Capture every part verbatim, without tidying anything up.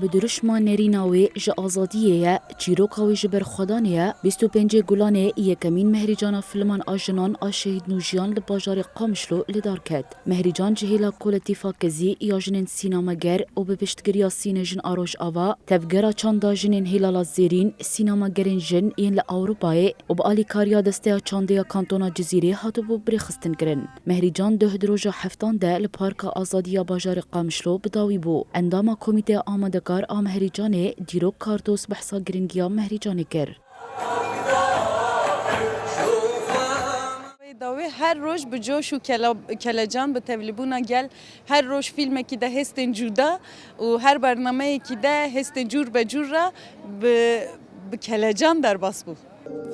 Bi dirûşma Nerîna wê ji azadiyê ye, çîroka wê ji berxwedanê ye, bîst û pêncê Gulanê yekemîn Mehrîcana Filman a Jinan a Şehîd Nûjiyan li bajarê Qamişlo li dar ket. Mehrîcan ji hêla Koletîfa Kezî ya Jinên Sînemager û bi piştgiriya Sîne Jin a Rojava, tevgera çanda jinên Hîlala Zêrîn, sînemagerên jin yên li Ewropayê û bi alîkariya Desteya Çandê ya Kantona Cizîrê hatibû birêxistinkirin. Mehrîcan duh di roja heftan de li Parka Azadî ya bajarê Qamişlo bi dawî bû. Endama komîteya amadekar a Mehrîcanê, Dîrok Kartos, behsa giringiya Mehrîcanê kir. Dawê her roj bi coş û kele-, kelecan, bi tevlîbûna gel, her roj fîlmekî de hêstên cuda û her bernameyekî de hêstên cûr be cûr re bi, bi kelecan derbas bû.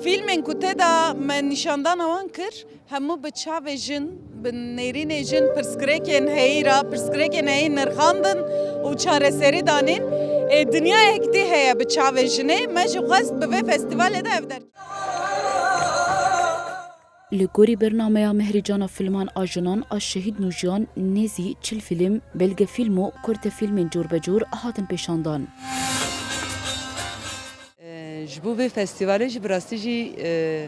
Fîlmên ku tê de me nîşandana wan kir, hemû bi çavê jin, bi nêrînê jin pirsgirêkên heyî re, pirsgirêkên heyî nirxandin û çareserî danîn. Ê, dinyayek dî heye bi çavê jinê, me jî xwest bi vê festîvalê de ev derkeve. Li gorî bernameya Mehrîcana Filman a Jinan a Şehîd Nûjiyan, nêzî çil fîlm, belgefîlm û kurtefîlmên cûr be cûr hatin pêşandan. Ji bo vê festîvalê jî bi rastî jî, e,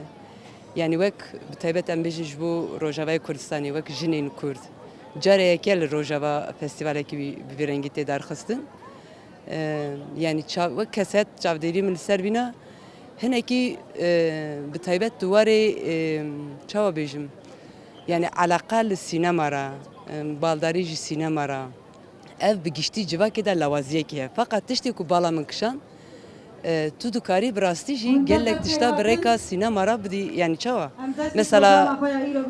yanî wek bi taybet em bêjin ji bo Rojavayê Kurdistanê, wek jinên Kurd, cara yekê li Rojava festîvalekî wî bi vî rengî tê darxistin. E, yanî ça-, wek keset çavdêrî min li ser bîna, hinekî, e, bi taybet di warê, e, çawa bêjim, yanî eleqa li sînema re, e, baldarî ji sînema re, ev bi giştî civakê de lawaziyekê ye. Feqet tiştê ku bala min kişand, e, tu dikarî bi rastî jî gelek tişta bi rêka sînema re bidî, yanî çawa? Mesela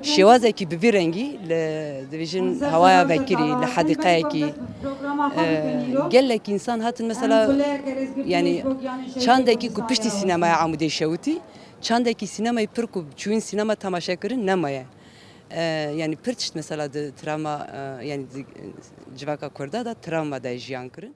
şêwazekî bi vî rengî li, dibêjin hewaya vekirî, li hedîqeyekî, e, gelek însan hatin mesela, yanî çandekî ku piştî sînemaya Amûdê şewitî, çandekî sînemayê pir ku çûyîn sînema temaşe kirin nemaye. E, yanî pir tişt mesela di travma, e, yanî di civaka Kurda de travma de jiyan kirin.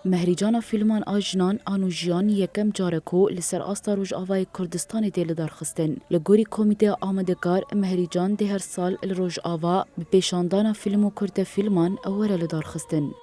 Mehrîcana Fîlman a Jinan a Nûjiyan yekem car e ku li ser asta Rojavayê Kurdistanê tê lidarxistin. Li gorî komîteya amadekar, Mehrîcan dê her sal li Rojava bi pêşandana fîlm û kurtefîlman were lidarxistin.